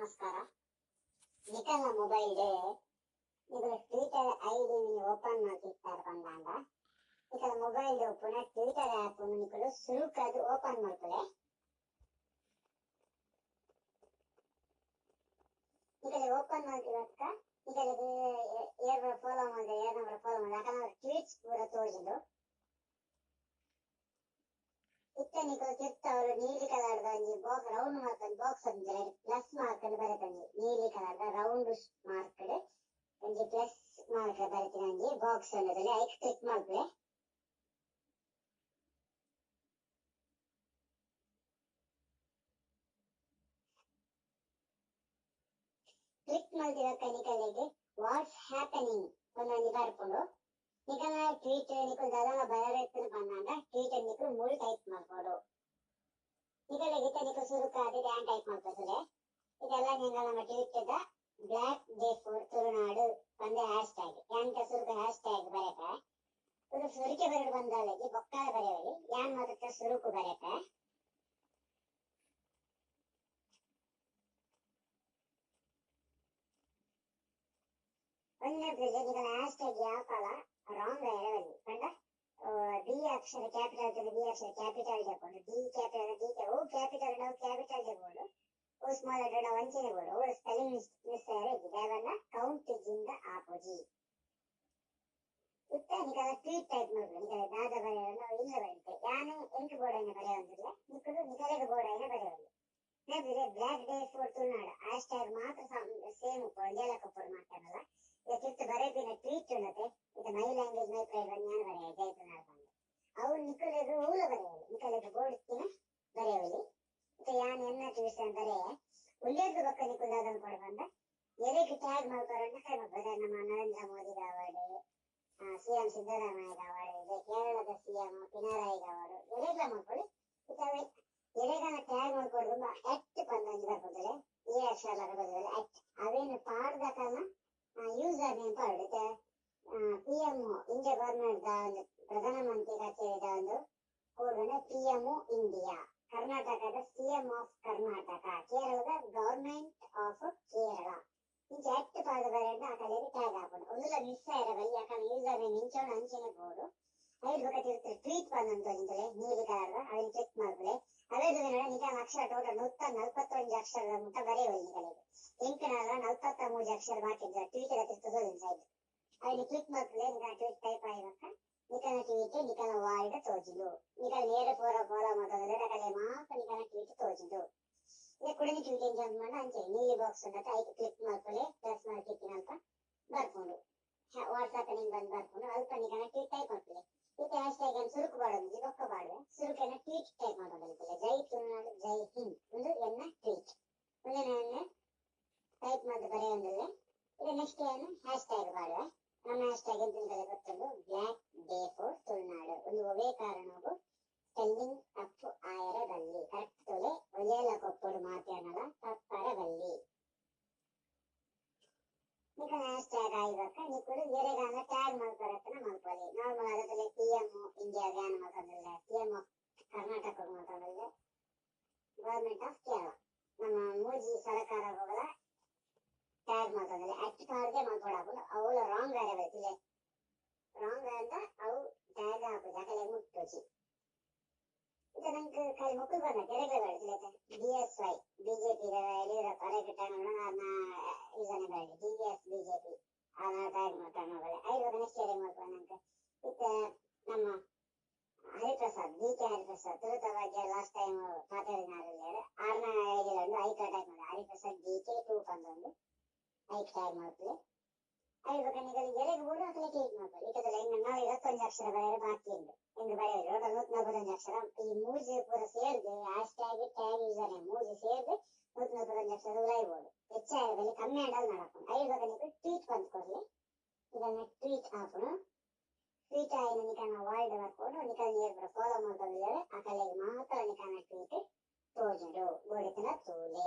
ನಮಸ್ಕಾರ. ನಿಕಲ್ನ ಮೊಬೈಲ್ ನಿಕುಲು Twitter ID open ಮಲ್ತಿತ್ತರ ಪಂದಾಂಡ ನಿಕಲ್ನ mobile ಉಪ್ಪುನ ಟ್ವಿಟರ್ ಆಪ್ ನಿಕುಲು ಸುರುಕಾದ್ ಓಪನ್ ಮಲ್ಪುಲೆ. ನಿಕಲೆ ಓಪನ್ ಮಲ್ತಿ ಬೊಕ್ಕ ನಿಕಲೆಗ್ ಏರ್ ಫಾಲೋ ಮಲ್ದೆ ಏರ್ ನಂಬರ್ ಫಾಲೋ ಮಲ್ದೆ ಅಕಲ್ನ ಟ್ವೀಟ್ಸ್ ಪೂರ ತೋಜುಂಡು. ಇತ್ತೆ ನಿಕುಲು ತಿರ್ತ್ ಅವ್ಲು ನೀಲಿ ಕಲರ್ ದ ಒಂಜಿ ಬಾಕ್ಸ್ ರೌಂಡ್ ಮಲ್ತ್ ಬಾಕ್ಸ್ ಒಂಜಿ ಪ್ಲಸ್ ಮಾರ್ಕ್ ಡ್ ಬರೆತೊಂಜಿ ನೀಲಿ ಕಲರ್ ದ ರೌಂಡ್ ಮಾರ್ಕ್ ಡ್ ಒಂಜಿ ಪ್ಲಸ್ ಮಾರ್ಕ್ ಬರೆತಿನ ಒಂಜಿ ಬಾಕ್ಸ್ ಉಂಡು ಐಕ್ ಕ್ಲಿಕ್ ಮಲ್ಪುಲೆ. ಕ್ಲಿಕ್ ಮಲ್ತಿ ಬೊಕ್ಕ ನಿಕಲೆಗ್ ವಾಟ್ಸ್ ಹ್ಯಾಪನಿಂಗ್ ಪಂದ್ ಬರ್ಪುಂಡು. ನಿಕಲ್ನ ಟ್ವೀಟ್ ನಿಕುಲು ದಾದನ ಬರೆರೆ ಇತ್ತ್ಂಡ ಪಂದಾಂಡ ಟ್ವೀಟ್ ನಿಕುಲು ಮೂಲು ಟೈಪ್ ಮಲ್ಪೊಡು. ನಿಕಲೆಗ್ ಇತ್ತೆ ನಿಕುಲು ಸುರುಕಾದ್ ಯಾನ್ ಟೈಪ್ ಮಲ್ಪುಲೆ. ಇದೆಲ್ಲ ನಿಂಗಳ ನಮ್ಮ ಟ್ವೀಟ್ ದ ಬ್ಲಾಕ್ ಡೇ ಫಾರ್ ತುಳುನಾಡು ಪಂದ್ ಹ್ಯಾಶ್ ಟ್ಯಾಗ್ ಯಾನ್ ಸುರುಕು ಹ್ಯಾಶ್ ಟ್ಯಾಗ್ ಬರೆಪೆ. ಉಂದು ಸುರುಕೆ ಬರೊಡು ಬಂದಾಲಗಿ ಬೊಕ್ಕಲ ಬರೆವೊಲಿ ಯಾನ್ ಮಾತ್ರ ಸುರುಕು ಬರೆಪೆ. ಒಂಜಿ ನಿಕಲ್ನ ಹ್ಯಾಶ್ ಟ್ಯಾಗ್ ಯಾಪಲ ರಾಂಗ್ ಆಯೆರೆ ಬಲ್ಲಿ ಪಂಡ ಬಿ ಅಕ್ಷರ ಕ್ಯಾಪಿಟಲ್ ಬಿ ಅಕ್ಷರ ಕ್ಯಾಪಿಟಲ್ ಬೋಡು, D capital D O capital ಅವು ಕ್ಯಾಪಿಟಲ್ ಬೋಡು, ಓ ಸ್ಮಾಲ್ ಲೆಟರ್ ಅವು ಅಂಚನೆ ಬೋಡು, ಓ ಸ್ಪೆಲ್ಲಿಂಗ್ ಮಿಸ್ ಆಯೆರೆ ಇಜ್ಜಿ ದಾಯೆ ಕೌಂಟ್ ಇಜ್ಜಿಂದ ಆಪುಜಿ. ಇತ್ತೆ ನಿಕಲ್ನ ಟ್ವೀಟ್ ಟೈಪ್ ಮಲ್ಪುಲೆ. ನಿಕಲೆ ದಾದ ಬರೆಯೊಂದು ಅವು ಇಲ್ಲ ಬರೆತೆ ಯಾನ್ ಎಂಕ್ ಬೋಡಾಯಿನ ಬರೆಯೊಂದಿಲ್ಲ ನಿಕುಲು ನಿಕಲೆಗ್ ಬೋಡಾಯಿನ ಬರೆಯೊಲಿ. Black day for Tulunadu hashtag ಮಾತ್ರ ಸೇಮ್ ಉಪ್ಪೊಡು ಒಂಜೇ ಲೆಕ್ಕ ಉಪ್ಪೊಡು ಮಾತನಲ. ಇತ್ತೆ ತಿರ್ತ್ ಬರೆಪಿನ ಟ್ವೀಟ್ ಉಂಡತೆ ಇತ್ತೆ my language my pride ಪಂದ್ ಯಾನ್ ಬರೆಯೆ ಜೈ ತುಳುನಾಡ್ ಪಂದ್ ಅವು ನಿಕಲೆಗ್ ಓಲ ಬರೆಯೊಲಿ ನಿಕಲೆಗ್ ಬೋಡಿತ್ತಿನ ಬರೆಯೊಲಿ. ಇತ್ತೆ ಯಾನ್ ಎನ್ನ ಟ್ವೀಟ್ಸ್ ನ್ ಬರೆಯೆ. ಉಂದೆರ್ದ್ ಬೊಕ್ಕ ನಿಕುಲು ದಾದ ಮಲ್ಪೊಡು ಪಂಡ ಎರೆಗ್ ಟ್ಯಾಗ್ ಮಲ್ಪೊಡು ಪಂಡ ನಮ್ಮ ನರೇಂದ್ರ ಮೋದಿಗ್ ಆವಡ್, ಸಿಎಂ ಸಿದ್ದರಾಮಯ್ಯಗ್ ಆವಡ್, ಇದೆ ಕೇರಳದ ಸಿಎಂ ಪಿಣರಾಯಿಗ್ ಆವಡ್ ಎರೆಗ್ಲ ಮಲ್ಪೊಲಿ. ಇತ್ತೆ ಅವೆ ಎರೆಗಲ ಟ್ಯಾಗ್ ಮಲ್ಪೊಡು ಎಟ್ ಪಂದ್ ಒಂಜಿ ಬರ್ಪುಂಡು ಎ ಅಕ್ಷರ ಬರ್ತದೆ ಎಟ್ ಅವೆನ್ ಪಾಡ್ದಕಲ್ನ ಯೂಸರ್ ನೇಮ್ ಪಾಡೊಡು. ಇತ್ತೆ ಪಿಎಂ ಇಂಡಿಯಾ ಗವರ್ನಮೆಂಟ್ ದ ಒಂದು ಪ್ರಧಾನ ಮಂತ್ರಿ ಕಚೇರಿದ ಒಂದು ಕೋಡ್ ಪಂಡ ಪಿಎಂ ಇಂಡಿಯಾ, ಕರ್ನಾಟಕದ ಸಿಎಂ ಆಫ್ ಕರ್ನಾಟಕ, ಕೇರಳದ ಗವರ್ನಮೆಂಟ್ ಆಫ್ ಕೇರಳ ಇಂಚ ಎಟ್ ಪಾಡ್ದ್ ಬರೆಂಡ ಅಕಲೆಗ್ ಟ್ಯಾಗ್ ಆಪುಂಡು. ಉಂದುಲ ಮಿಸ್ ಆಯೆರೆ ಬಲ್ಲಿ ಅಕಲ್ನ ಯೂಸರ್ ನೇಮ್ ಇಂಚ ಉಂಡು ಅಂಚನೆ ಬೋಡು. ಐಡ್ ಬೊಕ್ಕ ತಿರ್ತ್ ಟ್ವೀಟ್ ಪಂದ್ ತೋಜಿಂತಲೆ ನೀಲಿ ಕಲರ್ ದ ಅವೆನ್ ಕ್ಲಿಕ್ ಮಲ್ಪುಲೆ. ಅವೆರ್ದ್ ತೂನಗ ನಿಕಲ್ನ ಅಕ್ಷರ ಟೋಟಲ್ 141 ಅಕ್ಷರದ ಮುಟ್ಟ ಬರೆಯೊಲಿ ನಿಕಲೆಗ್. ಎಂಕ್ನಲ 43 ಅಕ್ಷರ ಬಾಕಿ ಇಜ್ಜ ಟ್ವೀಟ್ ದ ತಿರ್ತ್ ತೋಜುಂಡು ಸೈಡ್. ಅವೆನ್ ಕ್ಲಿಕ್ ಮಲ್ಪುಲೆ. ನಿಕಲ್ನ ಟ್ವೀಟ್ ಟೈಪ್ ಆಯಿ ಬೊಕ್ಕ ನಿಕಲ್ನ ಟ್ವೀಟ್ ನಿಕಲ್ನ ವಾಲ್ಡ್ ತೋಜುಂಡು. ನಿಕಲ್ ನೇರ ಫೋಲೋ ಫಾಲೋ ಮಲ್ತೊಂದುಲ್ಲೆರ್ ಅಕಲೆ ಮಾತ ನಿಕಲ್ನ ಟ್ವೀಟ್ ತೋಜುಂಡು. ಇತ್ತೆ ಕುಡೊಂಜಿ ಟ್ವೀಟ್ ಎಂಚ ಪಂಡ ಅಂಚೆ ನೀಲಿ ಬಾಕ್ಸ್ ಉಂಡತೆ ಐಕ್ ಕ್ಲಿಕ್ ಮಲ್ಪುಲೆ. ಪ್ಲಸ್ ಮಾರ್ಕ್ ಇತ್ತಿನಲ್ಪ ಬರ್ಪುಂಡು ವಾಟ್ಸ್ ಹ್ಯಾಪನಿಂಗ್ ಬಂದ್ ಬರ್ಪುಂಡು. ಅಲ್ಪ ನಿಕಲ್ನ ಟ್ವೀಟ್ ಟೈಪ್ ಮಲ್ಪುಲೆ. ಇತ್ತೆ ಹ್ಯಾಶ್ ಟ್ಯಾಗ್ ನ್ ಸುರುಕು ಪಾಡೊಂದಿಜ್ಜಿ ಬೊಕ್ಕ ಪಾಡುವೆ. ಸುರುಕು ಎನ್ನ ಟ್ವೀಟ್ ಟೈಪ್ ಮಲ್ತೊಂದು ಜೈ ತುಳುನಾಡು ಜೈ ಹಿಂದ್ ಉಂದು ಎನ್ನ ಟ್ವೀಟ್. ಉಂದೆನ್ ಯಾನ್ ಟೈಪ್ ಮಲ್ತ್ ಬರೆಯೊಂದುಲ್ಲೆ. ಇತ್ತೆ ನೆಕ್ಸ್ಟ್ ಯಾನ್ ಹ್ಯಾಶ್ ಟ್ಯಾಗ್ ಪಾಡುವೆ. ನಮ್ಮ ಹ್ಯಾಶ್ ಟ್ಯಾಗ್ ಎಂತ ನಿಕಲೆಗ್ ಗೊತ್ತುಂಡು ಬ್ಲಾಕ್ ಡೇ ಫಾರ್ ತುಳುನಾಡು. ಉಂದು ಒವ್ವೇ ಕಾರಣೊಗು ಸ್ಪೆಲ್ಲಿಂಗ್ ತಪ್ಪು ಆಯೆರೆ ಬಲ್ಲಿ ಕರೆಕ್ಟ್ ತೂಲೆ ಒಂಜೇ ಲೆಕ್ಕ ಉಪ್ಪೊಡು ಮಾತೆರ್ನಲ ತಪ್ಪರೆ ಬಲ್ಲಿ. ನಿಕಲ್ನ ಹ್ಯಾಶ್ ಟ್ಯಾಗ್ ಆಯಿ ಬೊಕ್ಕ ನಿಕುಲು ಎರೆಗಾಂಡ ಟ್ಯಾಗ್ ಮಲ್ಪೊಡು ಮಲ್ಪೊಲಿ. ನಾರ್ಮಲ್ ಆದ್ ಪಿಎಂ ಇಂಡಿಯಾ ಯಾನ್ ಮಲ್ತೊಂದುಲ್ಲೆ, ಸಿಎಂ ಆಫ್ ಕರ್ನಾಟಕ ಮಲ್ತೊಂದುಲ್ಲೆ, ಗವರ್ನಮೆಂಟ್ ಆಫ್ ಕೇರಳ ನಮ್ಮ ಮೂಜಿ ಸರಕಾರಗುಲ ಟ್ಯಾಗ್ ಮಲ್ತೊಂದುಲ್ಲೆ. ಅಟ್ ಪಾಡ್ದೇ ಮಲ್ಪೊಡಾಪುಂಡು ಅವುಲ ರಾಂಗ್ ಆಯೆರೆ ಬಲ್ಲಿ ರಾಂಗ್ ಆಂಡ ಅವು ಟ್ಯಾಗ್ ಆಪುಜಿ ಅಕಲೆಗ್ ಮುಟ್ಟುಜಿ. ಇತ್ತೆ ನಂಕ್ ಖಾಲಿ ಮೊಕುಲು ಪಂಡ ಎರೆಗ್ಲ ಬೇಡ ಬಿಎಸ್ವೈ ಬಿಜೆಪಿ ಯಡಿಯೂರಪ್ಪ ಅರೆಗ್ ಟ್ಯಾಗ್ ಮಲ್ಪೊಡು ಆರ್ನ ಯೂಸರ್ ನೇಮ್ ಬರೆಲೆ ಡಿಎಸ್ ಬಿಜೆಪಿ ಆರ್ನ ಟ್ಯಾಗ್ ಮಲ್ಪೊಡು. ಐಡ್ ಬೊಕ್ಕ ನೆಕ್ಸ್ಟ್ ಎರೆಗ್ ಮಲ್ಪೊಡು ನಂಕ್ ಇತ್ತೆ ನಮ್ಮ ಹರಿಪ್ರಸಾದ್ ಡಿ ಕೆ ಹರಿಪ್ರಸಾದ್ ತುಳುತ ಬಗ್ಗೆ ಲಾಸ್ಟ್ ಟೈಮ್ ಪಾತೆರಿನಾರ್ ಉಲ್ಲೆರ್ ಆರ್ನ ಐಡಿಲ ಉಂಡು ಐಕ್ ಟ್ಯಾಗ್ ಮಲ್ಪೊಡು. ಹರಿಪ್ರಸಾದ್ ಡಿ ಕೆ 2 ಪಂದ್ ಉಂಡು ಐಕ್ ಟ್ಯಾಗ್ ಮಲ್ಪುಲೆ. ಐಡ್ ಬೊಕ್ಕ ನಿಕಲೆಗ್ ಎರೆಗ್ ಬೋಡು ಅಕಲೆ ಟ್ವೀಟ್ ಮಲ್ಪೊಲಿ. ಇತ್ತೆ ಇನ್ನು 21 ಅಕ್ಷರ ಬರೆಯೆರೆ ಬಾಕಿ ಉಂಡು ಎಂಕ್ ಬರೆಯೊಲಿ ಟೋಟಲ್ 141 ಅಕ್ಷರ ಈ ಮೂಜಿ ಪೂರ ಸೇರ್ದ್ hash tag tag user name ಮೂಜಿ ಸೇರ್ದ್ 141 ಅಕ್ಷರ ಉಲಾಯಿ ಬೋಡು. ಹೆಚ್ಚ ಆಯೆರೆ ಬಲ್ಲಿ ಕಮ್ಮಿ ಆಂಡಲ ನಡಪುಂಡು. ಐಡ್ ಬೊಕ್ಕ ನಿಕುಲು ಟ್ವೀಟ್ ಪಂದ್ ಕೊರ್ಲೆ. ನಿಕಲ್ನ ಟ್ವೀಟ್ ಆಪುಂಡು. ಟ್ವೀಟ್ ಆಯಿನ ನಿಕಲ್ನ ವಾಲ್ಡ್ ಬರ್ಪುಂಡು. ನಿಕಲ್ನ ಏರ್ ಪೂರ ಫಾಲೋ ಮಲ್ತೊಂದುಲ್ಲೆರ್ ಅಕಲೆಗ್ ಮಾತ್ರ ನಿಕಲ್ನ ಟ್ವೀಟ್ ತೋಜುಂಡು. ಬೋಡಿತ್ತುಂಡ ತೂಲೆ.